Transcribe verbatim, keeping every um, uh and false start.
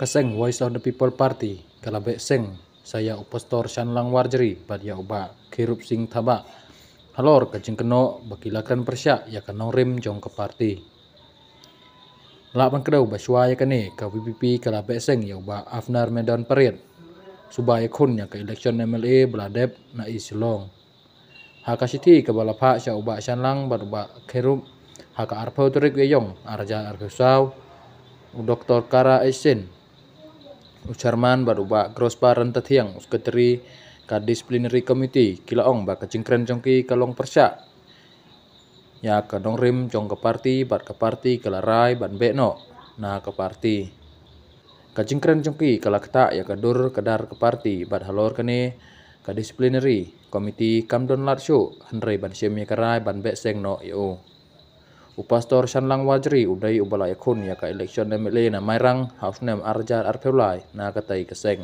Ka seng Voice of the People Party ka la beh seng sa ïa u Pastor Shanlang Warjri bad ïa u Bah Kherup Singh Thabah halor ka jingkynnoh ba ki la kren pyrshah ïa ka nongrim jong ka party. Lah ban kdew ba shuwa ïa kane ka VPP ka la beh seng ïa u Bah Afner Medon Pariat suba ïakhun ïa ka election MLA ba la dep na East Shillong. Ha ka shithi kaba la phah sha u Bah Shanlang bad u Bah Kherup ha ka arphew tarik Ïaïong arhajar arphew saw, u Doktor Kara H Shin, u Chairman, bad u Bah Grospa Rantathiang, u Secretary ka Disciplinary Committee, ki la ong ba ka jingkren jong ki ka long pyrshah ïa ka nongrim jong ka party bad ka party ka la rai ban beh noh na ka party. Ka jingkren jong ki ka la ktah ïa ka dur ka dar ka party bad halor kane ka Disciplinary Committee kam don lad shuh hynrei ban shim ïa ka rai ban beh seng noh ïa u. U Pastor Shanlang Warjri u dei uba la ïakhun ïa ka election MLA na Mairang ha u snem arhajar arphew lai na katei ka seng.